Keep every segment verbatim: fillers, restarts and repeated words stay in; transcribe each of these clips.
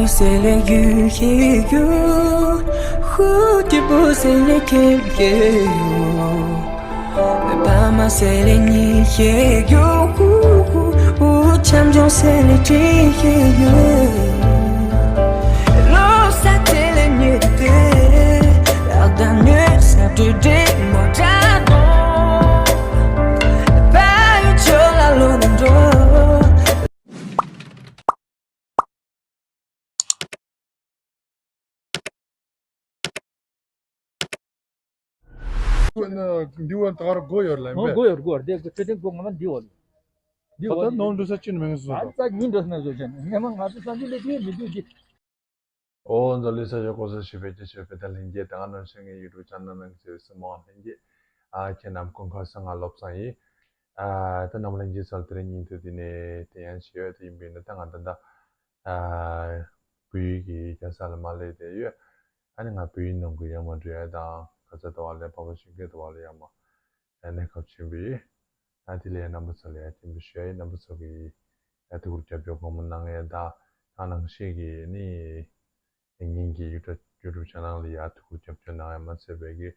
C'est les yeux qui jouent, où tu peux, c'est les quels que. Pas ma, c'est les nids qui jouent, où tu me dis, c'est les nids qui jouent. L'eau, ça, c'est les nids de. La dernière, ça te dit, moi, j'adore. Pas une chose à l'autre. འདི་བ་ད་གར་སྒོ་ཡོད་ལ་ཡིན་ཨོ་པས། སྒོ་ཡོད་སྒོ་ཡོད། དེ་ཚེ་ཏན་སྒོ་ང་མ་འདི་འོ་ལ། འདི་འོ་ད་ལ། ནོར་འགྲོ་ས་ཅི་ནས་མེད་སོང་ད། ད་ཉིན་འགྲོ་ས་ན་བཟོ་བྱས་ནས་ངས་མ་ང་ཚོ་བསམ་ཚུལ་ལས་དུས་མི་འདུག་གི། ཨོ་འཛམ་གླིང་ས་ཕྱོགས་ཀུན་སུ་བཞུགས་པའི་སྐྱེ་ཆོས་དཔེ་དེབ་ལྷན་རྒྱས། ད་ག་ནང་བཞིན་ངའི་YouTube channel ནང་གི་བརྩེ་བའི་སྲིང་མོ་ལྷན་རྒྱས། ཨ་ཁྱེད་རྣམས་སྐུ་ཁམས་བཟང་། ང་བློ་བཟང་ཡིན། ཨ་ད་རྣམ་པ་ལྷན་རྒྱས་ཚོ་ལ་དེ་རིང་ཉིན་ཐོ་འདི་ནས་དེ་ཡང་ཞུ་ཡ་དེ་ཡིན་པས་ན། ད་ང་ད་ལྟ་ཨ་བལ་ཡུལ་གྱི་རྒྱལ་ས་ལ་མར་སླེབས་བསྡད་ཡོད། ཨ་ནི་ང་བལ་ཡུལ་ནང་གི་ཡར་མར་འགྲོ་ཡ་དང་ག་ས་དེ་བ་ལ་ཕ་བ་ཤིང་ཀེ་དེ་བ་ལ་ཡར་མར་གནས་སྐབས་ཕྱིན་པས། ཨ་དེ་ལས་རྣམ་པ་ཚོ་ལ་ཡ་སྤྱན་འབུལ་ཞུ་ཡ་ཡིན། རྣམ་པ་ཚོ་གིས་ཡ་ཐུགས་ཁུར་རྒྱབ་སྐྱོར་གང་མང་གནང་ཡ་དང་། ད་ནང་བཞིན་གྱི་ནི་ངེད་ཀྱི་YouTube channel ལ་ཡ་ཐུགས་ཁུར་རྒྱབ་སྐྱོར་གནང་ཡ་མ་ཚད་པའི་གི་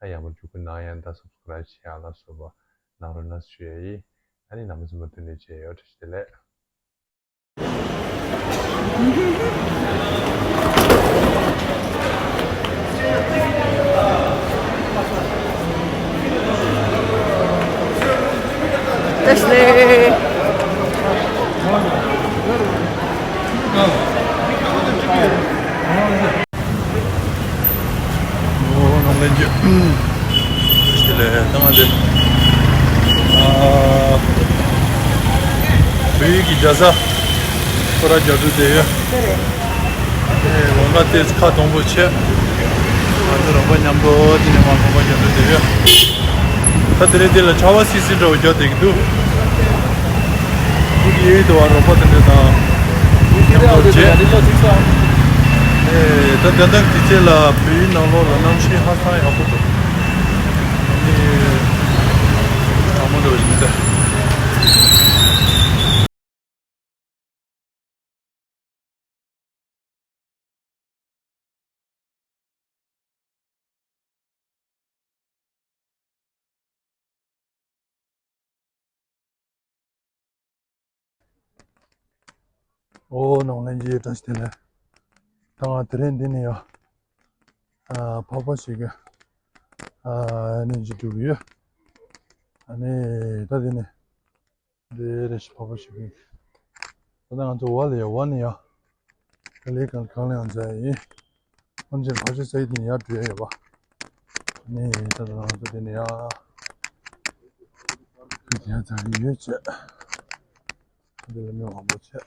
ཨ་ཡག་པོ་འཇུག་སྐུལ་གནང་ཡ་དང་སབ་སི་ཀ་རབ་བྱེད་ཡ་ལ་སོགས་པ་གནང་རོགས་གནང་ཞུ་ཡ་ཡིན། ཨ་ནི་རྣམ་པ་ཚོ་མུ་མཐུད་ནས་མཇལ་ཡོང་། བཀྲ་ཤིས་བདེ་ལེགས། བཀྲ་ཤིས་བདེ་ལེགས། ཨོ་ནང་ལན་གྱི་ཞི་ལེ་ད་ང་འདི་ཨ་བོད་ཡིག་གི་རྒྱལ་ས་ཁོ་ར་རྒྱ་དུ་དེ་ཡོད། ཨེ་ལོང་ག་ཏེ་ཁ་སྟོང་པོ་ཆེ། ང་ཚོ་རོགས་པ་མཉམ་དུ་དེ་ནས་མ་ལོང་པ་རྒྱ་དུ་དེ་ཡོད། ད་དེ་རིང་དེ་ལ་ཆར་པ་སིལ་སིལ་འདྲ་བོ་རྒྱག་བསྡད་ཀྱི་འདུག་ཁོ་གི་ཡོད་དུ་བ་རོགས་པ་དེ་འདྲ་དང་མཉམ་དུ་བྱས། ཨེ་ད་ད་ལྟ་དུས་ཚོད་ལ་བོད་ཡིག་ནང་ལོགས་ལ་གནམ་གཤིས་ཧ་ཅང་ཡག་པོ་འདུག་ཨེ་དྲང་མོ་འདྲ་བོ་ཞིག་མི་འདུག་ཨོ་ནང་ལན་གྱི་བཀྲ་ཤིས་བདེ་ལེགས། ད་ང་དེ་རིང་འདི་ནས་ཡ་ཨ་ཕག་པ་ཞིག་གི་ཨ་ནས་ཅིག་འགྲོ་གི་ཡོད། ཨ་ནི་ད་འདི་ནས་འདི་རེ་ཞིག་ཕག་པ་ཞིག་གི་ད་ལྟ་ང་ཚོ་བ་ལ་ཡ་བ་ནས་ཡ་ག་ལེ་གང་གང་ལེ་ཡང་མཛད་ཡིན། ཨོན་ཅན་ཕ་ཆེ་སའི་དེ་ནས་ཡར་འགྲོ་ཡ་ཡོད་པ། ནས་ད་ལྟ་ང་ཚོ་དེ་ནས་ཡ་གི་དེ་ཡ་ཚ་གི་ཡོད་ཅེ། འདི་ལ་མི་མང་པོ་ཆེ།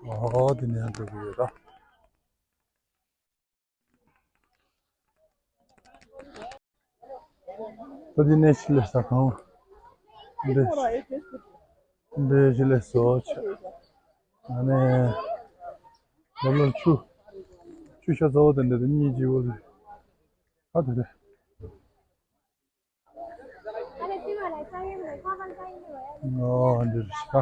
ཨོ་དེ་ནས་ཡ་འགྲོ་གི་ཡོད་ད། ད་འདི་ནས་ཞི་ལེ་ས་ཁང་། འདི་འདི་ཞི་ལེ་སོ་ཆ། ཨ་ནི་ལོ་ལོ་ཆུ་ཆུ་ཤ་ཚ་བོ་དེ་འདྲ་དེ་གཉིས་ཀྱི་འོ་དེ་ཨ་དེ་རེད། ཨོ་འདི་རེད་ཤག་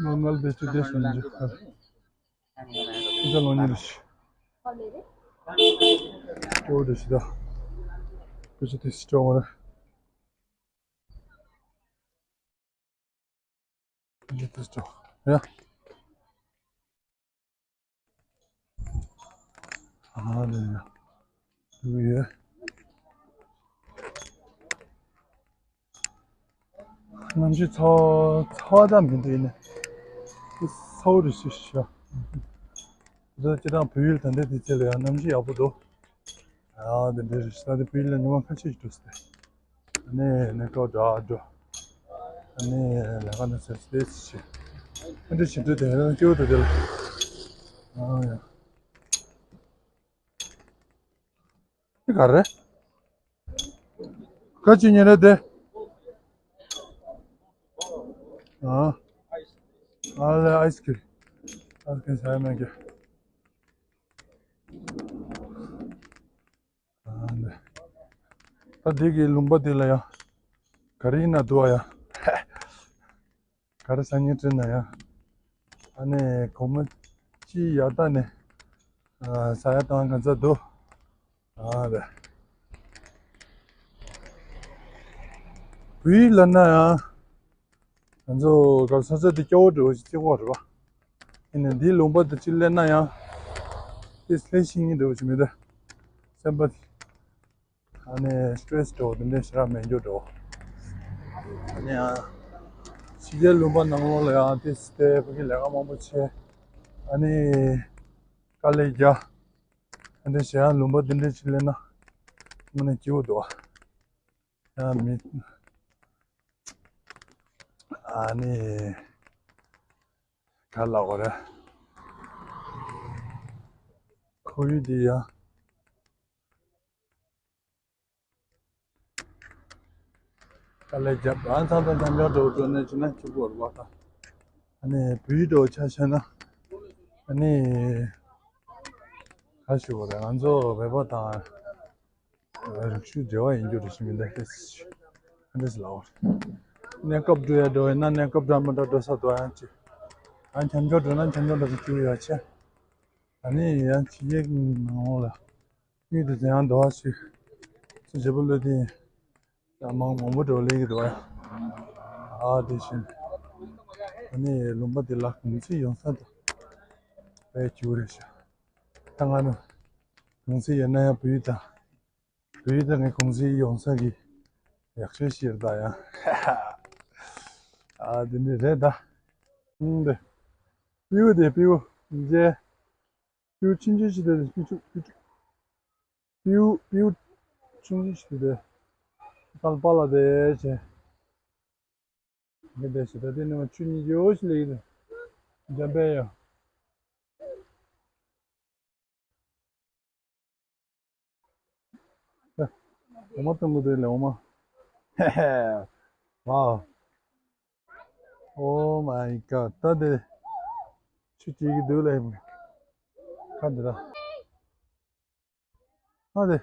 ལོ་ངལ་བེ་ཆུ་དེ་སོང་ཇི་ཁར། ཁྱི་ལོ་ཉེར་བཞི། ཨོ་དེ་ཤི་ད། བེ་ཆུ་དེ་སི་ཅོག་མ་རེད། བེ་ཆུ་དེ་སི་ཅོག་ཡ། ཨ་ལེ་ཡ། ཡོད། གནམ་གཤིས་ཚ་བ་ཚ་བ་དང་མི་འདྲ་ཡིན་ནི། ཚ་བོ་རེད་ཤི་ཤ། བཟོ་སྤྱི་དང་བོད་ཡུལ་ད་ལྟའི་དུས་ཚོད་ལ་ཡང་གནམ་གཤིས་ཡག་པོ་འདུག་ཨ་དེ་འདྲ་རེད་ཤི་ད་དེ་བོད་ཡུལ་ལ་ཉི་མ་ཁ་ཤས་ཤིག་འགྲོ་སྲིད་དེ། ཨ་ནི་ནི་ཀའོ་འདྲ་འགྲོ། ཨ་ནི་ལས་ཀ་ནི་ཟེར་སྲིད་དེ་ཤི། ཨ་འདྲ་ཞིག་འགྲོ་དེ་རང་སྐྱེ་བོ་དེ་དེ་ལ། ཨ་ཡ། འདི་ག་རེ། ག་ཅི་ཉོས་རེད་དེ། ཨ། ཨ་ལེ་ཨའི་སི་ཀི་རིམ། ཨའི་སི་ཀི་རིམ་ཟ་ཡ་མེད་ཀི། ད་འདི་གི་ལུང་པ་འདི་ལ་ཡང་ག་རེ་ཡིན་ན་འདུག་ཨ་ཡ། ག་རེ་ཟ་སྙིང་བྲན་ན་ཡང་། ཨ་ནི་གོང་མ་ཅི་ཡག་ད་ནི་ཟ་ཡ་དང་ག་ཚ་འདུག་ཨ་རེ། བོད་ཡིག་ལབ་ན་ཡང་ང་ཚོ་ག་ས་ས་དེ་སྐྱོ་བོ་འདྲ་བོ་ཞིག་སྐྱེ་བོ་རེད་པ། ཡིན་ནའི་འདིའི་ལུང་པ་དེ་ཅི་ལེན་ན་ཡང་དེ་ལྷད་ཤི་ངེས་འདྲ་བོ་ཞིག་མི་འདུག་སེམས་པ་དེ། ཨ་ནི་སི་ཊེ་རེ་སི་འདྲ་བོ་དེ་འདྲ་ཞེ་དྲག་མེད་རྒྱུ་འདྲ་བོ། ཨ་ནི་ཡང་ཕྱི་རྒྱལ་ལུང་པ་ནང་ལོགས་ལ་ཡང་དེ་སི་ཊེ་ཕ་གི་ལས་ཀ་མང་པོ་བྱས། ཨ་ནི་དཀའ་ལས་རྒྱག་ཨ་འདྲ་བྱས་ཡང་ལུང་པ་འདི་འདྲ་ཅིག་ལེན་ན་དངོས་གནས་སྐྱིད་པོ་འདུག་ཡང་མི་ཨ་ནི་ག་ལ་གོ་རེ། ཁོར་ཡུག་འདི་ཡང་དཀའ་ལས་རྒྱབ་རང་ཚང་དང་མཉམ་འཇོག་འགྲོ་འགྲོ་ནས་བྱུང་ན་སྐྱིད་པོ་རེད་པ། ད་ཨ་ནི་བོད་ཡིག་འགྲོ་ཆ་བཞག་ན་ཨ་ནི་ག་ཞུ་དགོས་རེད། ང་ཚོ་བོད་པ་དང་རིག་གཞུང་འབྲེལ་བ་ཡིན་རྒྱུ་རེད་ཞུ་མི་འདུག་ཨ་འདྲས་ལབ་པ་རེད། གནས་སྐབས་འགྲོ་ཡ་འགྲོ་ཡིན་ན་གནས་སྐབས་འདྲ་མི་འདྲ་འགྲོ་ས་འདུག་ཡང་ཅི། ཡང་མཉམ་འཇོག་འགྲོ་ན་མཉམ་འཇོག་འདྲ་ས་སྐྱིད་པོ་ཡོད་ཆེ། ཨ་ནི་ཡང་ཕྱི་རྒྱལ་ནང་ལ་དངུལ་དེ་ཚོ་ཡང་འདུག་ཨ་ཞིག་ཚོ་བྱེད་པོ་ལོས་དེ་ཡང་མང་མང་པོ་འགྲོ་ལེ་གི་འདུག་ཨ། ཨ་དེ་བཞིན་ཨ་ནི་ལུང་པ་དེ་ལ་གུང་ཚིགས་ཡོང་ས་དང་དཔེ་སྐྱིད་པོ་རེད་ཤག་ད་ང་ནི་གུང་ཚིགས་ཡོད་ན་ཡང་བོད་ཡིག་དང་བོད་ཡིག་དང་ངའི་གུང་ཚིགས་ཡོང་ས་གི་ཡག་ཤོས་ཤིག་རེད་ད་ཡང་། ཨ་དེ་འདྲ་རེད་ད། ཨུམ་དེ་སྤྲེའུ་དེ་སྤྲེའུ་མཇལ། སྤྲེའུ་ཆུང་ཆུང་ཞིག་དེ་སྤྲེའུ་ཆུང་སྤྲེའུ་སྤྲེའུ་སྤྲེའུ་ཆུང་ཆུང་ཞིག་དེ་ཁ་ལ་པ་ལ་དེ་བྱས། མི་དེ་ཞིག་ད་དེ་ནི་མ་ཆུ་གཉིས་ཀྱི་འོ་ཞིག་ལེགས་དེ་འཇམ་པའི་ཡང་། འོ་མ་གཏོང་གི་འདུག་ལེ་འོ་མ། ཧེ་ཧེ། ཝའོ། Oh my god ད་དེ་ཆུ་སྐྱེས་ཀྱི་འདུག་ལེ། ཁ་འདི་ད། ཨ་དེ།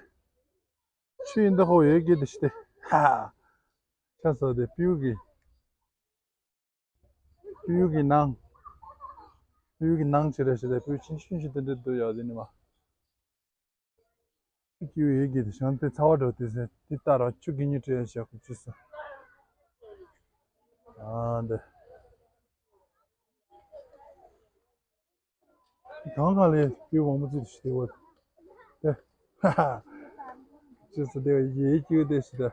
ཆུ་ཡིན་ད་ཧོ་ཡོད་ཀྱི་དེ་ཞིག་དེ། ཧ་ཧ། ཆ་ས་དེ་སྤྲེའུ་གི་སྤྲེའུ་གི་ནང་། སྤྲེའུ་གི་ནང་ཅི་རེད་ཞེས་དེ་སྤྲེའུ་ཆུང་ཆུང་ཞིག་དེ་འདྲ་འདུག་ཡ་དེ་ནི་མ། ཆུ་སྐྱེས་ཡོད་ཀྱི་དེ་ཞང་དེ་ཚ་བ་འགྲོ་དེ་ཟེར་དེ་ལྟར་ཆུ་གི་ཉི་བྲེ་ཞག་གི་ཆུ་སོ། ཨ་འདི། གང་གང་ལས་སྤྲེའུ་མང་པོ་ཅིག་ཞིག་དེ་བ། དེ། ཧ་ཧ། ཅི་སོ་དེ་བ་ཡེ་སྐྱེ་དེ་ཞིག་དེ།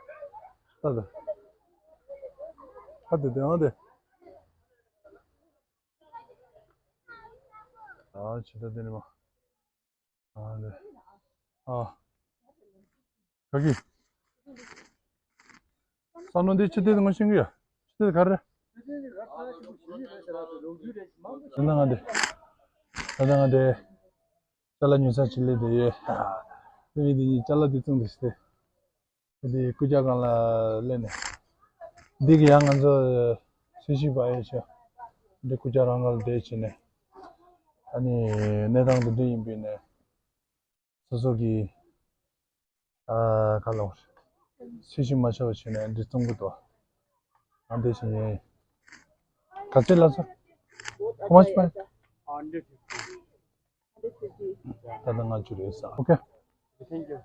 ད་ད། ཧ་དེ་དེ་ཨང་དེ། ཨ་ཆི་ད་དེ་ནི་མ། ཨ་ལེ། ཨ། ག་གི། ས་ནོ་འདི་ཕྱི་དེ་ངོ་ཤེས་གི་ཡ། ཕྱི་དེ་ག་རེ། ད་ང་འདི། ད་ང་འདི། ཅ་ལག་ཉོ་ས་ཕྱི་ལེ་དེ་ཡོད། དེ་མི་དེ་ཅ་ལག་དེ་བཙོང་དེ་སྟེ། དེ་སྐུ་ཅག་སྒང་ལ་སླེབས་ནས། འདི་གི་ཡང་ང་ཚོ་སུ་ཞིག་པ་ཡོད་ཆོག་འདི་སྐུ་ཅག་རང་སྒང་ལ་བསྡད་བྱས་ནས། ཨ་ནི་གནས་སྟངས་དེ་འདྲ་ཡིན་པས་ནས། སོ་སོ་གི་ཨ་ག་ལ་སུ་ཞིག་མ་ཆགས་པ་བྱས་ནས་འདི་བཙོང་གི་འདུག་ཨ་འདི་བྱས་ནས་ག་ཚད་ལ་སོ། How much price? ད་ལྟ་ལྔ་བཅུ་རེད་ས། Okay. Thank you.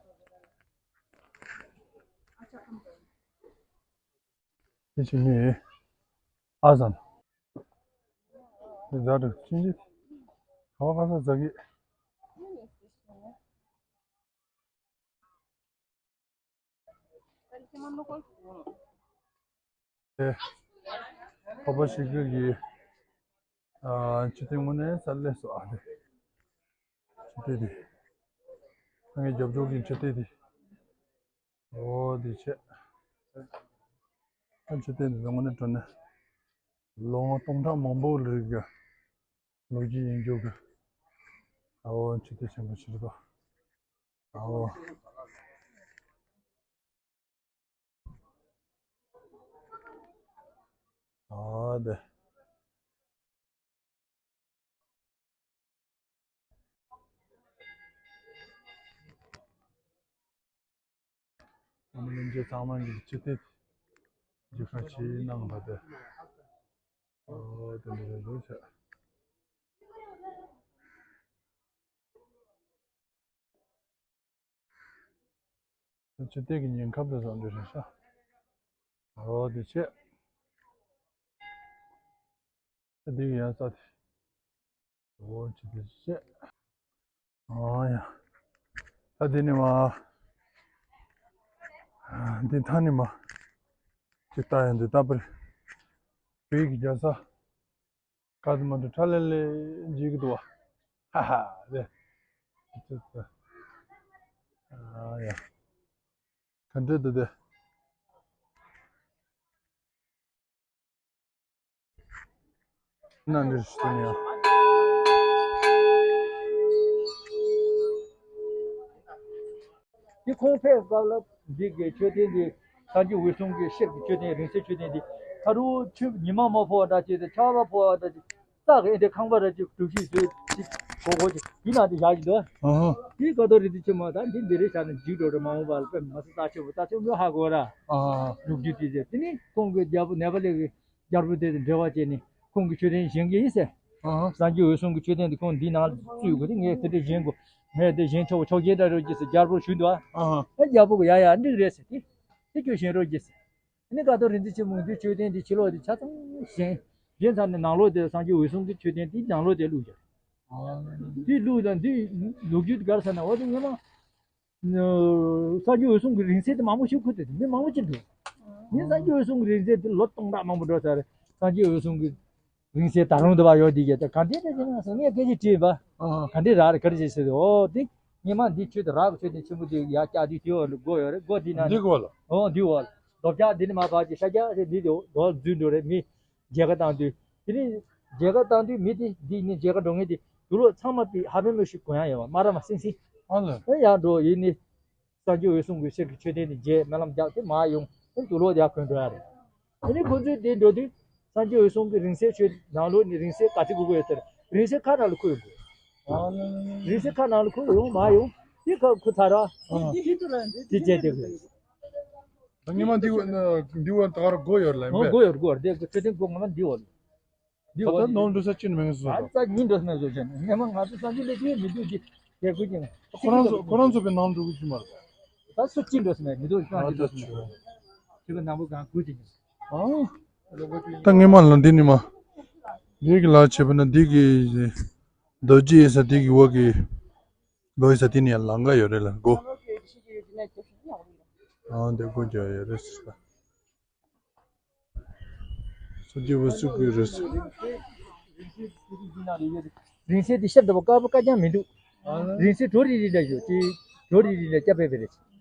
དེ་བྱས་ནས་ཨ་ཟན། འདི་ཟ་འདྲ་ཅི་འདི། ག་བ་ག་ས་ཟ་གི། ཨེ། ཁོ་པ་ཞིག་གི་ཨ་ཆུ་ཐིགས་ངོ་ནས་ས་ལས་སོ་ཨ་དེ། ཆུ་ཐིགས་དེ། ངའི་རྒྱབ་ཕྱོགས་ཀྱི་ཆུ་ཐིགས་དེ། འོ་དེ་ཆེ། ཨ་ཆུ་ཐིགས་དེ་ངོ་ནས་འགྲོ་ནས། ལོ་ངོ་སྟོང་ཕྲག་མང་པོ་ལ་རིག་གི། ལོ་རྒྱུས་ཡིན་རྒྱུ་གི། ཨའོ་ཆུ་ཐིགས་ཆེན་པོ་ཆེ་རེད་པ། ཨའོ། ཨ་དེ། བླ་མ་ལྷན་རྒྱས་ཚང་མ་གི་ཆེ་བསྟོད་རྒྱུ་ཤ་ཆེ་གནང་བ་དེ། ཨོ་དེ་འདྲ་རེད་འདུག་ཤག་ཆེ་བསྟོད་ཀྱི་ཉེན་ཁ་དེ་བཟང་འདྲ་རེད་ཤག་ཨོ་དེ་ཆེ། ད་འདི་ཡང་ས་དེ། འོ་ཅི་དེ་བཤད། ཨ་ཡ། ད་འདི་ནི་མ། འདི་ཐ་ནི་མ། ཅི་ལྟ་ཡང་འདི་ལྟ་བུར། བོད་ཀྱི་རྒྱལ་ས། ག་དུ་མ་འདུག་ཁྲ་ལེ་ལེ་འཇིག་གི་འདུག་བ། ཧ་ཧ་རེ། ཨ་ཡ། ག་འདྲ་འདུག་དེ། ན་འདིར་སྟོན་ཡང་། དེ་ཁོང་ཕེབས་སྐབས་ལ་འདི་གའི་མཆོད་རྟེན་འདི་སངས་རྒྱས་འོད་སྲུང་གི་ཤེལ་གྱི་མཆོད་རྟེན་རིང་བསྲེལ་མཆོད་རྟེན་འདི་ད་རུང་ཆུ་ཉི་མ་མ་ཕོ་བ་འདྲ་བྱས་ཏེ་ཆར་པ་ཕོ་བ་འདྲ་བྱས་རྩྭ་གི་ཨེ་འདྲ་ཁང་པ་ར་ཅིག་གྲུ་བཞི་བཟོས་ཅིག་གོ་གོ་ཅིག་ཡིན་ན་འདི་བཞག་གི་འདུག་ཨ་ཧ། དེའི་ཀ་ཏོ་རི་དེ་ཆེན་མོ་ད་འདི་འདི་རེད་བཞག་ན་འཇིག་འགྲོ་རེད། མ་འོངས་པ་ལ་དཔེ་མ་སྲིད་རྩ་ཆེན་པོ་རྩ་ཆེན་པོ་ཧ་གོ་ར། ཨ་ཧ། ལུག་རྒྱུ་དེ་ཟེར་དེ་ནི་ཁོང་གི་རྒྱལ་པོ་ནེ་པ་ལི་གི་རྒྱལ་པོ་དེ་དང་འབྲེལ་བ་བྱས་ནས་ཁོང་གི་མཆོད་རྟེན་བཞེངས་ཀྱི་ཡིན་ཟེར། ཨ་ཧ། སངས་རྒྱས་འོད་སྲུང་གི་མཆོད་རྟེན་དེ་ཁོང་འདི་ནང་བཙུགས་དགོས་དེ་ངས་དེ་འདྲ་བཞེངས་དགོས། ངས་དེ་བཞེངས་ཆོག་ཆོག་མཆན་འདྲ་རོགས་གྱིས་ཟེར་རྒྱལ་པོར་ཞུས་འདུག་ཨ་ཧ། ཨ་རྒྱལ་པོ་གིས་ཡ་ཡ་འགྲིག་རེད་ཟེར་དེ། དེ་ཁྱོད་བཞེངས་རོགས་གྱིས་ཟེར། ཨ་ནི་ཀ་ཏོ་རིན་པོ་ཆེ་མོ་འདི་མཆོད་རྟེན་འདི་ཕྱི་ལོགས་དེ་ཆ་ཚང་བཞེངས། བཞེངས་ཚར་ནས་ནང་ལོགས་དེ་སངས་རྒྱས་འོད་སྲུང་གི་མཆོད་རྟེན་དེ་ནང་ལོགས་དེ་བླུགས་བཞག་ཨ་དེ་བླུགས་དང་དེ་ལོ་རྒྱུས་དེ་ག་རེ་ཟེར་ན་འོ་དེ་སྔོན་མ། སངས་རྒྱས་འོད་སྲུང་གི་རིང་བསྲེལ་དེ་མང་པོ་ཞིག་ཁུར་ཏེ་མི་མང་པོ་ཅིག་འགྲོ། ངས་སངས་རྒྱས་འོད་སྲུང་གི་རིང་བསྲེལ་དེ་ལོ་སྟོང་ཕྲག་མང་པོ་འགྲོ་ཚར་རེད། སངས་རྒྱས་འོད་སྲུང་གི་རིང་བསྲེལ་ད་རུང་དུ་བ་ཡོད་དེ་གས་ད་ག་འདྲས་རེད་ཟེར་ན་ངས་སྐད་ཆ་དྲིས་པ། ཨ་ག་འདྲས་རག་རེད་ག་རེ་བྱེད་ཟེར་དུས་འོ་དེ་སྔོན་མ་འདི་ཆོས་དེ་རག་གི་ཆོས་དེ་ཆེན་པོ་དེ་ཡར་བཀྱག་དུས་དེ་འོག་ལ་སྒོ་ཡོད་རེད། སྒོ་དེ་ན་འདི་གོ་ལ། འོ་འདི་འོག་ལ་རྡོ་བཀྱག་འདི་ནས་མར་བབས་ཀྱི་ཤ་རྒྱག་རེད། འདི་དེ་འོག་རྡོ་འཛུལ་འགྲོ་རེད། མི་མཇལ་ཁ་བཏང་དུས་དེ་ནས་མཇལ་ཁ་བཏང་དུས་མི་དེ་འདི་ནས་མཇལ་ཁ་འགྲོ་མཁན་དེ་དུག་ལོག་ཚང་མ་དེ་ཧ་པན་མོ་ཞིག་གོན་ཡ་ཡོད་པ་སྨ་ར་མ་སིང་སིང་། ཨ་ལ། ཨེ་ཡར་འགྲོ་ཡིན་ནི། སངས་རྒྱས་འོད་སྲུང་གི་ཤེལ་གྱི་མཆོད་རྟེན་དེ་མཇལ་སྨོན་ལམ་རྒྱག་དེ་མར་ཡོང་། ཨེ་དུག་ལོག་ཡར་གོན་འགྲོ་ཡ་རེད། དེ་ནས་ཁོ་ཚོས་དེ་འགྲོ་དུས་སངས་རྒྱས་འོད་སྲུང་གི་རིང་བསྲེལ་མཆོད་ནང་ལོགས་ནས་རིང་བསྲེལ་ག་ཚོད་དགོས་ཀྱི་ཡོད་ཟེར། རིང་བསྲེལ་ཁ་ནང་ལ་ཁུར་ཡོང་དགོས། ཨ་ལ་ལ་ལ། རིང་བསྲེལ་ཁ་ནང་ལ་ཁུར་ཡོང་མར་ཡོང་དེ་ཁ་ཁུར་ཚར་ར། ཨ། དེ་བྱས་དེ་དགོས། ད་ཉི་མ་འདི་འདི་བ་ད་གར་སྒོ་ཡོད་ལ་ཡིན་པས། སྒོ་ཡོད་སྒོ་ཡོད་དེ་མཆོད་རྟེན་སྒོ་ངོ་མ་འདི་འོག་ལ། འདི་ད་འོག་ལྟ་ནོར་འགྲོ་ས་ཅི་ནས་མེད་སོང་། ད་རྩ་ཉིན་འགྲོ་ས་མེད་བཟོ་བྱས་ནས་སྔོན་མ་ང་ཚོ་སངས་རྒྱས་སླེབས་དུས་མི་འདུག་ཅི་རྒྱལ་ཁུལ་གྱི་ཁོ་རང་ཚོ་ཁོ་རང་ཚོ་པའི་ནང་འགྲོ་གི་ཅི་མ་རེད། ད་སུ་ཅི་འགྲོ་ས་མེད་མི་འདུག་གང་ཅི་འགྲོ་ས་མེད། དེ་ག་ནང་པོ་གང་དགོས་ཅི་ཉིན། ཨང་། ད་སྔོན་མ་ལ་འདི་ནི་མ། འདི་གི་ལ་བྱས་པ་ན་འདི་གི་རྡོ་རྗེ་ཡིན་ས་འདི་གི་འོག་གི་རྡོ་ཡིན་ས་འདི་ནི་ཡང་ལང་ཀ་ཡོད་རེད་ལ་གོ། ཨང་འདི་གོ་རྒྱ་ཡོད་རེད་ཟེར་ས། སངས་རྒྱས་འོད་སྲུང་གི་རིང་བསྲེལ། རིང་བསྲེལ་དེ་ཤར་འདྲ་པོ་དཀར་པོ་དཀར་རྐྱང་མི་འདུག་རིང་བསྲེལ་གྲོ་རི་རི་འདྲ་ཞིག་དེ་གྲོ་རི་རི་འདྲ་སྐྱ་པེ་པེ་རེད།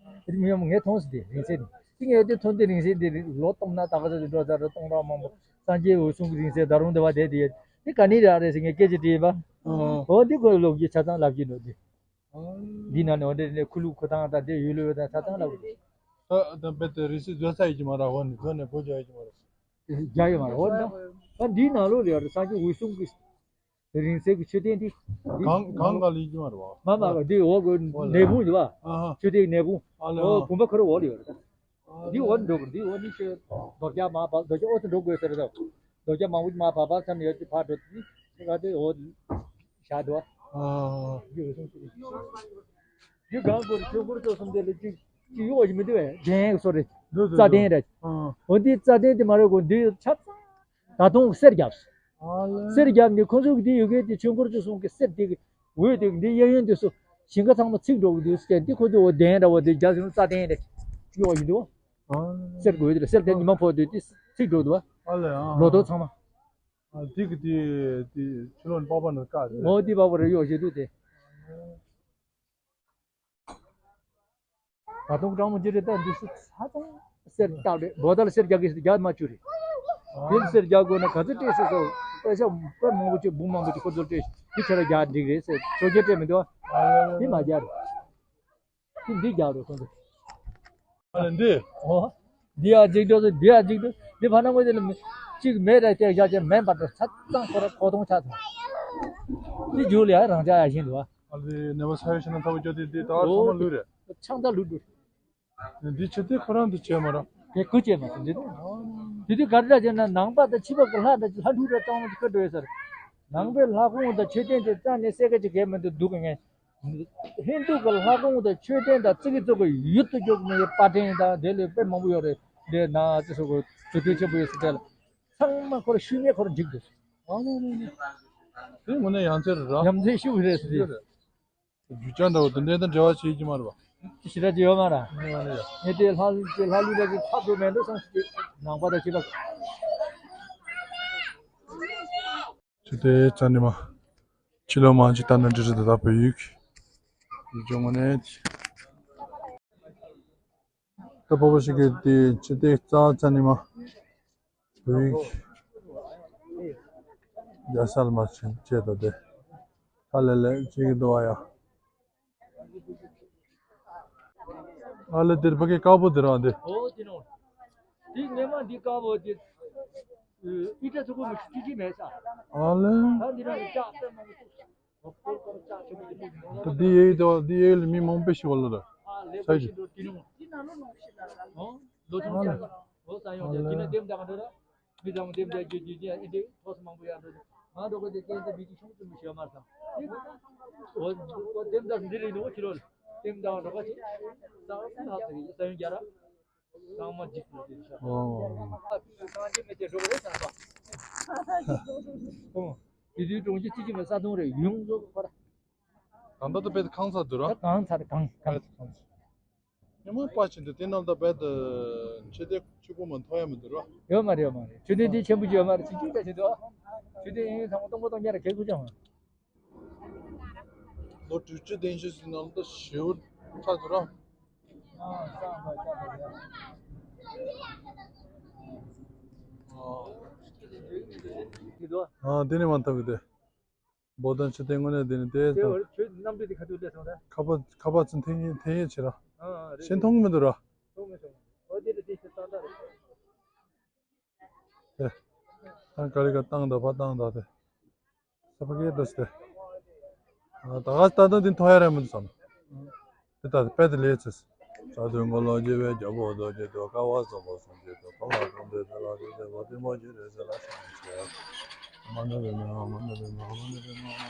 དེ་མི་ཡོང་ངས་མཐོང་སྲིད་དེ་རིང་བསྲེལ་དེ་དེ་ངས་དེ་མཐོང་དེ་རིང་བསྲེལ་དེ་ལོ་སྟོང་ན་ད་ག་ཚོད་དེ་འགྲོ་ཚར་རེད། སྟོང་ཕྲག་མང་པོ་སངས་རྒྱས་འོད་སྲུང་གི་རིང་བསྲེལ་ད་རུང་འདི་བ་དེ་དེ་དེ་ག་ནས་རག་རེད་ཟེར་ངས་སྐད་ཆ་དྲིས་པ། ཨོ་འདི་ཁོའི་ལོ་རྒྱུས་ཆ་ཚང་ལབ་ཀྱི་འདུག་དེ། འདི་ནང་ནས་འོ་འདྲ་ནས་ཁུ་ལུ་ཁུ་ཐང་དང་དེ་ཡོད་ལོས་དང་ཆ་ཚང་ལ། ད་ད་བེད་དེ་རི་སི་བཟོ་ས་ཡིན་གྱི་མ་ར་འོ་ནི་བཟོ་ནས་སྒོ་རྒྱག་ཡིན་གྱི་མ་ར། རྒྱག་ཡོད་མ་ར་འོ་ན། ད་འདིའི་ནང་ལོགས་ལ་ཡོད་རེད། སངས་རྒྱས་འོད་སྲུང་གི་རིང་བསྲེལ་གྱི་མཆོད་རྟེན་འདི། གང་གང་ག་ལ་ཡིན་གྱི་མ་ར་བ། མ་མ་ར་འདི་འོག་གི་ནས་ཕུང་ཡོད་པ། མཆོད་རྟེན་ནས་ཕུང་། འོ་གུམ་པ་ཁ་རུ་འོག་ལ་ཡོད་རེད། འདི་འོག་ནས་འགྲོ་དགོས། འདི་འོག་ནས་ཤོད། རྡོ་བརྒྱ་མར་བབས། རྡོ་བརྒྱ་འོག་ཏུ་འགྲོ་དགོས་ཟེར་རེད་དོ། རྡོ་བརྒྱ་མང་པོ་མར་བབས་བབས་ཙམ་ཡོད་ཀྱི་ཕར་འགྲོ་དུས་ཁ་དེ་འོག་བཞག་འདུག་ཨ། འདི་འོག་སོང་ཅི་རེད། འདི་གང་དགོས་རེད། ཆོས་འཁོར་ཚོ་གསུམ་དེ་ལ་གཅིག་གཅིག་གཡོག་ཞིག་མི་འདུག་བས། གདན་སོ་རེད། འདུག་འདུག་རྩ་གདན་རེད། ཨ། འོ་འདི་རྩ་གདན་དེ་མ་རེད་གོ་འདི་ཆ་ཚང་། ད་དུང་གསེར་བརྒྱབ། ཨ་ལེ། གསེར་བརྒྱབ་ནས་ཁོ་ཚོ་གི་དེ་ཡོད་མཁན་དེ་ཆོས་འཁོར་བཅུ་གསུམ་གི་གསེར་དེ་གི་འོད་དེ་གི་འདི་གཡས་གཡོན་དེ་ཚོ་ཞིང་ཁ་ཚང་མ་ཚིག་འགྲོ་གི་འདུག་ཟེར། འདི་ཁོ་ཚོ་འོ་གདན་འདྲ་བོ་དེ་རྒྱབ་ཟིན་རྩ་གདན་རེད། གཡོག་ཡིན་འདུག་ཨ་ལེ། གསེར་གི་འོད་དེ་གསེར་དེ་ཉི་མ་ཕོག་དུས་དེ་ཚིག་འགྲོ་འདུག་ཨ་ལེ། ཨ། ལོ་ཐོག་ཚང་མ། ཨ་དེ་གི་དེ་དེ་ཕྱི་ལོགས་ནས་པགས་པ་ནང་བཀག་རེད། འོ་དེ་པགས་པ་རེད། གཡོག་བྱེད་དུས་དེ། ད་དུང་སྤྲང་མོ་ཅི་རེད། ད་འདི་སུ་ཚ་ཚང་གསེར་བཏགས་རེད། འབོ་ད་ལ་གསེར་རྒྱག་གི་རྒྱག་མ་བཅུག་རེད། དེ་ལ་གསེར་རྒྱག་དགོས་ན་ག་ཚོད་སྤྲད་ཟེར་སོ། པེ་ཤ་དཔེ་མང་པོ་ཅིག་འབུམ་མང་པོ་ཅིག་ཁོ་ཚོར་སྤྲད། དེ་ཁྱེད་རང་རྒྱག་འགྲིག་རེད་ཟེར། ཆོས་རྒྱལ་སྤྲད་མི་འདུག་ཨ། དེ་མ་རྒྱག་རེད། དེ་འདི་རྒྱག་རེད་ཁོ་ཚོ། ཨ་ལེ་འདི། ཨོ། འདི་ཡང་འཇིག་འགྲོ་ཟེར། འདི་ཡང་འཇིག་འགྲོ། འདི་ཕ་ན་ངོ་དེ་ལ་གཅིག་མེད་ར་སྟེར་བཞག་ཅེས་མེད་པར་དུ་ཚ་ཚང་ཁོ་ར་ཁོ་གདོང་ཆགས་སོང་། འདི་རྒྱུགས་ལ་ཡང་རང་ཅག་ཡག་ཤིང་འདུག་ཨ། ཨ་ལེ་ནེ་བ་ས་ཡོ་ཤི་ན་ཐ་བ་ཅོ་དེ་འདི་ད་ཚང་མ་ལུས་རེད། ཆང་ད་ལུས་འགྲོ། འདི་ཆེ་དེ་ཁོ་རང་དུ་བྱས་མ་ར། དེ་ཁུ་བྱས་མ་སོང་འདི་དུ། དེ་དུས་ག་རེ་བྱས་ན་ནང་པ་དང་ཕྱི་པ་གི་ལྷ་དང་ལྷ་འཁྲུག་ར་གཙང་མ་ཁ་འགྲོ་ཡོད་ས་རེད། ནང་པའི་ལྷ་ཁང་དང་མཆོད་རྟེན་དེ་རྩ་ནས་གསལ་ཁ་ཅིག་གས་མི་འདུག་སྡུག་གི་ངས། ཧིན་དུ་གི་ལྷ་ཁང་དང་མཆོད་རྟེན་དང་ཙི་གི་ཙོ་གི་ཡུལ་དུ་འཇོག་མི་ཡི་པར་འཕྲིན་དང་དེ་ལས་དཔེ་མང་པོ་ཡོད་རེད། དེ་ན་ཙི་སོ་གི་དུས་དུས་ཆེན་པོ་ཡོད་ས་དེ་ལ་ཚང་མ་ཁོ་ར་ཤུལ་ནས་ཁོ་ར་འཇིག་འདུག་ཨ་ནི་ནི་ནི། དེ་དངོས་གནས་ཡ་མཚན་རེད་ར། ཡ་མཚན་ཤུགས་རེད་ཟེར་དེ། རྒྱུ་ཆ་འདྲ་བོ་དེ་འདྲའི་དང་འབྲེལ་བ་བྱེད་ཀྱི་མ་རེད་པ། ཞེ་དྲག་ཅིག་ཡོད་མ་རེད། ཡོད་མ་རེད། ངས་དེ་ལྷ་ལྷ་ལྷ་ལུས་ལ་ཅིག་ཐབས་སུ་མེད་འགྲོ་བསམ་ཞིག་ནང་པ་དང་ཕྱི་པ། ཆུ་དེ་རྩ་ནས་མ། ཕྱི་ལོགས་མ་ཅིག་ལྟ་ན་འགྲིག་རེད། ད་བོད་ཡིག་ཡིག་ཆུང་ངོ་ནས། ད་བོད་པ་ཞིག་གིས་དེ་ཆུ་དེ་རྩ་རྩ་ནས་མ། བོད་ཡིག་རྒྱ་གསར་མ་ཆེན་བཅས་དང་དེ། ཧ་ལས་ལས་ཅིག་འདུག་ཨ་ཡ། ཨ་ལས་དེར་ཕ་གི་དཀར་པོ་དེ་རང་དེ། ཨོ་དེ་ནོ། དེ་སྔོན་མ་འདི་དཀར་པོ་དེ། ཨི་ཏྲ་ཚུ་གུ་མི་ཤི་ཅི་ཅི་མེད་ས། ཨ་ལས། ད་འདི་རང་ལ་ལྕགས་པད་མ་གི་ད་འདི་ཡེ་དོ་འདི་ཡེ་ལ་མི་མང་པོ་ཞིག་བ་ལ་ར། ས་ཡི། ལོ་ཆུང་ཆུང་། ཨོ་ས་ཡོང་ཀྱང་འདི་ན་འདེམས་དང་འདྲ་ར། མི་ཚང་མ་འདེམས་དང་རྒྱུ་རྒྱུ་རྒྱུ་ཨེ་འདྲ་ཐོག་མང་པོ་ཡང་འགྲོ། ང་འགྲོ་གི་དེ་སྐད་ཆ་མི་གཅིག་ཆུང་ཙམ་མི་ཤེས་མ་སོང་། ཨོ་འདེམས་དང་འདི་རེད་ནོ་ཁྱི་རོ། འདེམས་དང་འགྲོ་ག་ཅིག་ས་ལྷག་ས་ཡོང་རྒྱ་ར། ཚང་མ་འཇིགས་པ་དེ་ཤ། ཨོ། གང་ཅི་མེད་དེ་འགྲོ་རེད་ས་པ། ཨོ། དེ་དུས་གྲོང་ཁྱེར་གཅིག་གི་མི་ས་སྟོང་རེད་ཡོངས་རྫོགས་ཁོ་ར། ད་ལྟ་ད་དཔེ་གང་ཚར་འདུག་ར། ད་གང་ཚར་གང་གང་ཚར། ཉི་མ་པ་ཆེན་དུ་དེ་ནང་ད་དཔེ་ད་ཆེ་དེ་ཆུ་བོ་མ་མཐོ་ཡ་མི་འདུག་ར། ཡོད་མ་རེད་ཡོད་མ་རེད། ཆུ་དེ་དེ་ཆེན་པོ་ཡོད་མ་རེད། ཆུ་ཆུ་ད་ཆེ་དུ། ཆུ་དེ་ཡིན་ཚང་མ་སྟོང་པ་སྟོང་རྒྱ་ར་གེ་ཁུ་ཅང་མ། ལོ་དྲུག་ཅུ་དེ་ཤུ་ཟིན་ནང་ད་ཞེའུ་ཚ་དུ་ར། ཨ་དེ་ནི་མ་ཐབས་དེ། བོ་དོན་ཆུ་དེ་དངོས་གནས་དེ་ནི་དེ་དེ་དང་། བར་ཆུ་གནམ་གྲུ་དེ་ཁ་ཐུག་ལས་སོང་ར། ཁ་པ་ཁ་པ་ཚུན་ཐེན་ཡིན་ཐེན་ཡིན་ཆེ་ར། ཨ་ཨ་རེད། ཤེས་མཐོང་གི་མི་འདུག་ར། མཐོང་མི་སོང་། ཨོ་དེ་དེ་དེ་ཤེས་ཏག་ཏག་རེད། ཨེ། ད་ག་རེ་ག་བཏང་ད་ཕ་བཏང་ད་དེ། ས་ཕ་གི་འདྲ་སྟེ། ད་ག་ད་ད་འདི་མཐོང་ཡ་རེད་མི་འདུག་བསམ། དེ་ལྟར་དཔེ་དེ་ལས་ཚེ། ས་དུས་འཁོར་ལོ་བསྒྱུར་བའི་རྒྱལ་པོ་རྡོ་རྗེ་དོ་ཀ་བ་སོགས་པ་གསུངས་ཀྱི་དོ་ཀ་བ་གང་དེ་དེ་ལ་དེ་དེ་བ་དེ་མོ་བསྒྱུར་རེ་ཟེར་ལ་ཤང་ཆེ། མ་ནུ་བེ་མི་ཧོ་མ་ནུ་བེ་མི་ཧོ་མ་ནུ་བེ་མི་ཧོ་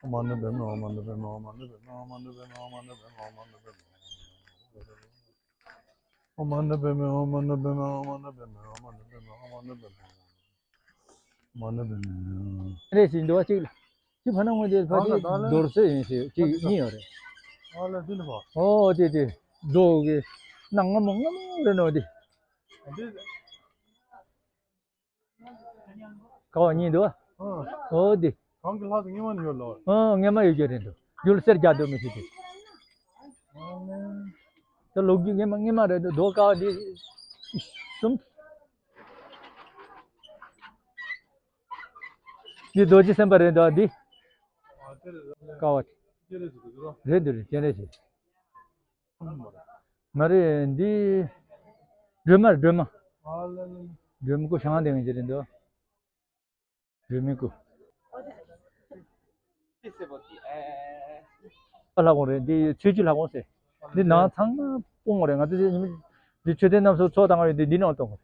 མ་ནུ་བེ་མི་ཧོ་མ་ནུ་བེ་མི་ཧོ། རེད་ཞིག་འདུག་བ་གཅིག་ལ། གཅིག་ཕ་ནང་ངོས་དེ་ཕ་གི་རྡོར་སེ་ཡིན་ཞེས་གཅིག་གཉིས་ཡོད་རེད། ཨ་ལ་འདི་ནི་བ། ཨོ་དེ་དེ། རྡོ་གི་ནང་ང་མོ་ང་མོ་རེད་ནོ་དེ། འདི། ཀ་བ་གཉིས་འདུག་བ། ཨོ་དེ། གང་གི་ལྷ་དེ་སྔོན་མ་ནས་ཡོད་ལོ། ཨོ་སྔོན་མ་ཡོད་རྒྱུ་རེད་འདུག་རྒྱུ་ལ་གསེར་རྒྱག་འདུག་མི་ཤེས་དེ། ད་ལོ་རྒྱུས་སྔོན་མ་སྔོན་མ་རེད་འདུག་རྡོ་ཀ་བ་འདི། གསུམ། འདི་རྡོ་རྗེ་སེམས་དཔའ་རེད་འདུག་འདི། ཀ་བ། རེད་འདུག་རེད་སྤྱན་རས་གཟིགས། མ་རེད་འདི། སྒྲོལ་མ་རེད་སྒྲོལ་མ། སྒྲོལ་མའི་སྐུ་ཞང་དེ་ངེས་ཀྱི་རེད་འདུག་སྒྲོལ་མའི་སྐུ། ལྷ་ཁང་རེད་འདི་ཆོས་ཀྱི་ལྷ་ཁང་ཟེར། འདི་ནང་ཚང་མ་སྤོང་བ་རེད། ང་ཚོ་འདི་ཉི་མ་འདི་མཆོད་རྟེན་རྣམ་གསུམ་ཚོགས་བཏང་བ་ཡོད་འདི་འདི་ནང་གཏོང་བ་རེད།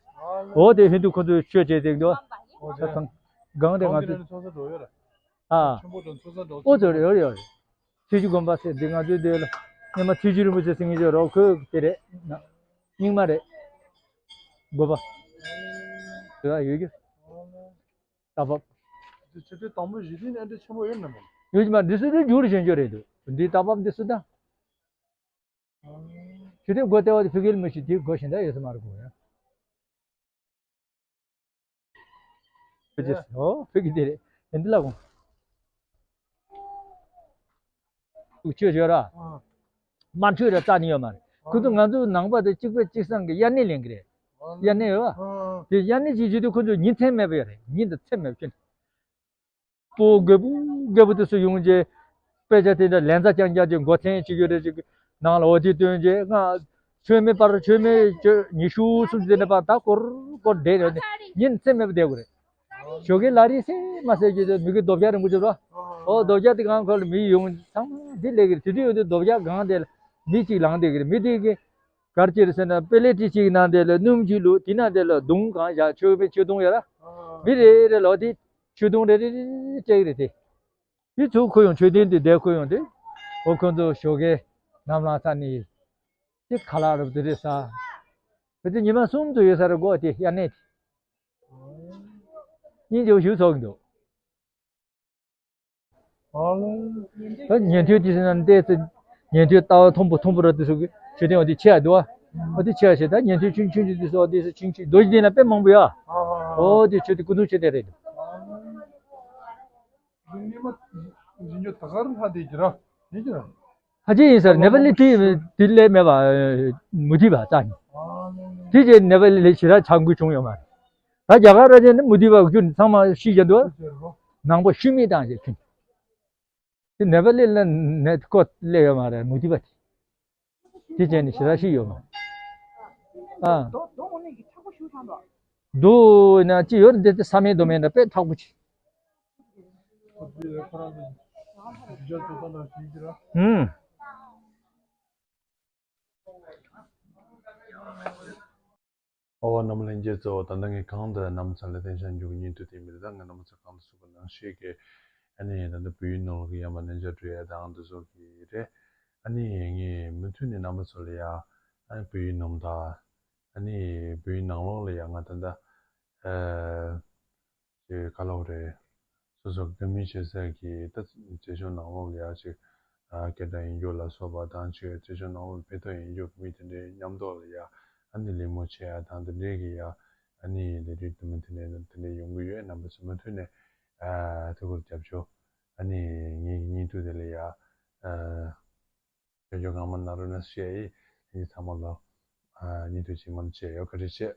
འོ་དེ་ཧིན་དུ་ཁོ་ཚོས་ཆོས་བྱེད་དེ་འདུག་ཨོ་དེ་ད་ཚང་སྒང་དེ་ང་ཚོ་ཨ། ཆེན་པོ་དང་ཚོགས་ས་འགྲོ་ཡོད་རེད། ཨོ་ཚོ་རེད་ཡོད་རེད་ཡོད་རེད། ཐེག་ཆུ་དགོན་པ་ཟེར་འདི་ང་ཚོའི་འདི་ལ་སྔོན་མ་ཐེག་ཆུ་རིན་པོ་ཆེ་ཟེར་མཁན་ཅིག་ཡོད་རེད། ཁོས་དེ་རེད་ན། རྙིང་མ་རེད། དགོན་པ། དེ་ལ་ཡོད་རྒྱུ། རྟ་བབས། འདི་ཆུ་ཚོད་དང་པོ་གཞི་རྟེན་ཨེ་འདྲ་ཆེན་པོ་ཡོད་ན་མེད། ཡོད་ཀྱི་མ་འདི་སུ་དེ་རྒྱུ་རུ་ཞེན་རྒྱུ་རེད་འདུག་འདི་རྟ་བབས་འདི་སུ་དང་། ཆུ་ཚོད་སྒོ་ལྟེ་བ་དེ་ཕ་གིར་མི་ཤེས་དེ་སྒོ་གཞན་དག་ཡོད་ས་མ་རེད་གོ་ཡ། ཕ་གི་ཨོ་ཕ་གི་དེ་རེད་ཡིན་འདི་ལ་གོ། ཆོས་བྱོས་ར། དམར་མཆོད་ར་རྩ་ནི་ཡོད་མ་རེད། ཁོ་ཚོ་ང་ཚོ་ནང་པ་དེ་གཅིག་པ་གཅིག་སང་གི་དབྱར་གནས་ལེན་གི་རེད། དབྱར་གནས་ཡོད་བ། དེ་དབྱར་གནས་ཅིག་བྱེད་དུས་ཁོ་ཚོ་ཉིན་མཚན་མེད་པ་ཡོད་རེད། ཉིན་དང་མཚན་མེད་པ་ཕྱིན། སྤོ་རྒད་པོ་རྒད་པོ་དེ་ཚོ་ཡོང་རྗེས། དཔེ་ཆ་དེ་འདྲ་ལན་ཚ་རྐྱང་རྐྱང་ཅིག་མགོ་མཚན་ཅིག་ཡོད་རེད་ཅིག་ནང་ལ་འོ་དེ་སྟོན་རྗེས་ང་། མཆོད་མེ་སྤར་མཆོད་མེ་ཉི་ཤུ་སུམ་ཅུ་དེ་འདྲ་པ་ད་སྐོར་སྐོར་བསྡད་རེད་ཉིན་མཚན་མེད་པ་བསྡད་དགོས་རེད། ཞོགས་ཀའི་ལ་རི་སེ་མ་སེ་རྒྱུ་དེ་མི་གི་རྡོ་བརྒྱ་རིང་པོ་ཅིག་རོ། ཨོ་རྡོ་བརྒྱ་དེ་གང་ཁོ་ལ་མི་ཡོང་ཚང་མ་འདི་ལས་ཀྱི་དེ་དུས་ཡོད་དུས་རྡོ་བརྒྱ་གང་དེ་ལ་ མི་གཅིག་ལངས་བསྡད་ཀྱི་རེད། མི་དེ་གིས་ག་རེ་བྱས་རེད་ཟེར་ན། དཔེ་ལེ་ཊི་གཅིག་ནང་དེ་ལ་སྣུམ་གཅིག་བླུགས། དེ་ནང་དེ་ལ་མདུང་གང་བཞག་མཆོད་པའི་མཆོད་སྡོང་ཡོད་ར། མི་རེ་རེ་ལ་དེ་མཆོད་སྡོང་རེ་རེ་རེ་རེ་སྤྲད་ཀྱི་རེད་དེ། དེ་ཚུར་ཁུར་ཡོང་། མཆོད་རྟེན་དེ་བསྡད་ཁུར་ཡོང་དུས། འོ་ཁོང་ཚོ་ཞོགས་ཀའི་ནམ་ལངས་ས་ནས་དེ་ཁ་ལག་རུབ་དེ་རེ་ཟ། བུ་ཚོ་ཉི་མ་གསུམ་དུ་ཡོད་ས་རེད་གོ། དེ་དབྱར་གནས་དེ་སྙིང་རྗེ་པོ་ཞིག་ཚོར་གྱི་འདུག། ཨ་ལས། ད་ཉན་ཐོས་དེ་ཟེར་ན་བལྟས་ཚེ། ཉན་ཐོས་ལྟ་བ་མཐོན་པོ་མཐོན་པོ་ར་དེ་ཚོ་གི་མཆོད་རྟེན་འོ་དེ་ཆེ་ཡ་འདུག་ཨ། འོ་དེ་ཆེ་ཡ་ཞེ། ད་ཉན་ཐོས་ཆུང་ཆུང་དེ་ཚོ་འོ་དེ་ཚོ་ཆུང་ཆུང་རྡོ་རྗེ་གདན་ལ་དཔེ་མང་པོ་ཡོད་ཨ། འོ་དེ་མཆོད་རྟེན་སྐུ་གདུང་མཆོད་རྟེན་རེད་འདུག། ཉི་མ་ཉི་མ་ད་གར་ལྷ་དེ་གྱི་ར་ཡིན་གྱི་ར། ཧ་ཅང་ཡིན་ཟེར། ནེ་པ་ལི་དེ་དེ་ལས་མེད་པ། མུ་སྟེགས་པ་རྩ་ནས། དེ་རྗེས་ནེ་པ་ལི་ལས་ཞེ་དྲག་ཆགས་འགུལ་བྱུང་ཡོད་མ་རེད། ད་རྒྱ་གར་ར་ཅན་ནི་མུ་སྟེགས་པ་ཁྱོད་ཚང་མ་ཤི་བཞག་འདུག། ནང་པ་ཤུལ་མེད་བཏང་བྱས་ཁྱོད། དེ་ནེ་པ་ལི་ལ་ནས་ཀོ་སླེབས་ཡོད་མ་རེད། མུ་སྟེགས་པ་དེ། དེ་བྱས་ནས་ཞེ་དྲག་ཤི་ཡོད་མ་རེད། ཨ། རྡོ་རྡོ་འོ་ནས་ཀྱི་མཁྲེགས་པོ་ཞུ་ཐང་དོ། རྡོ་ན་ཅི་ཡོད་འདི་ཚེ་ས་མེད་རྡོ་མེད་འདྲ་དཔེ་མཁྲེགས་པོ་ཅིག། ཨུམ། ཨོ་རྣམ་པ་ལྷན་རྒྱས་ཚོ། ད་ལྟ་ངས་གང་དུ་རྣམ་པ་ཚོ་ལ་བསྟན་བྱ་འཇུག་གི་སྙིང་དུ་དེ་མི་རེད། ད་ངས་རྣམ་པ་ཚོ་གང་དུ་གསུངས་པ་ནང་བཞིན་གྱི། ཨ་ནི་ད་ལྟ་བོད་ཡིག་ནང་ལོགས་ཀྱི་ཡར་མར་གནས་མཇལ་འགྲོ་ཡ་དང་དེ་ཚོ་གི་རེད། ཨ་ནི་ངས་མུ་མཐུད་ནས་རྣམ་པ་ཚོ་ལ་ཡ། ཨ་ནི་བོད་ཡིག་ནང་དང་། ཨ་ནི་བོད་ཡིག་ནང་ལོགས་ལ་ཡ་ང་ད་ལྟ། ཨ། ཅེས་ག་ལབ་རེད། སོ་སོ་དགའ་མོས་བྱེད་སའི་གི་ད་མཛེས་ལྗོངས་ནང་ལོགས་ལ་ཡ་ཅིག། ཨ། སྐད་གྲགས་ཡོང་རྒྱུ་ལ་སོགས་པ་དང་། ཅིག་མཛེས་ལྗོངས་ནང་ལོགས་ཕན་ཐོགས་ཡོང་རྒྱུ་བོད་མི་དེ་འདྲའི་མཉམ་དུ་ལ་ཡ། ཨ་ནི་གླེང་མོལ་བྱེད་ཡ་དང་དེ་འདྲའི་གི་ཡ། ཨ་ནི་ལས་རིགས་དུ་མ་དེ་འདྲའི་དེ་འདྲའི་ཡོང་གི་ཡོད། རྣམ་པ་ཚོ་མུ་མཐུད་ནས། ཨ། ཐུགས་ཁུར་རྒྱབ་ཤོག། ཨ་ནི་ངའི་སྙིང་སྟོབས་དེ་ལ་ཡ། ཨ། ཁྱོད་ཚོ་གང་མང་གནང་རོགས་གནང་ཞེས་ཡིན། ཚང་མ་ལ། ཨ། སྙིང་སྟོབས་ཇེ་མང་བྱེད་ཡོད། བཀའ་དྲིན་ཆེ།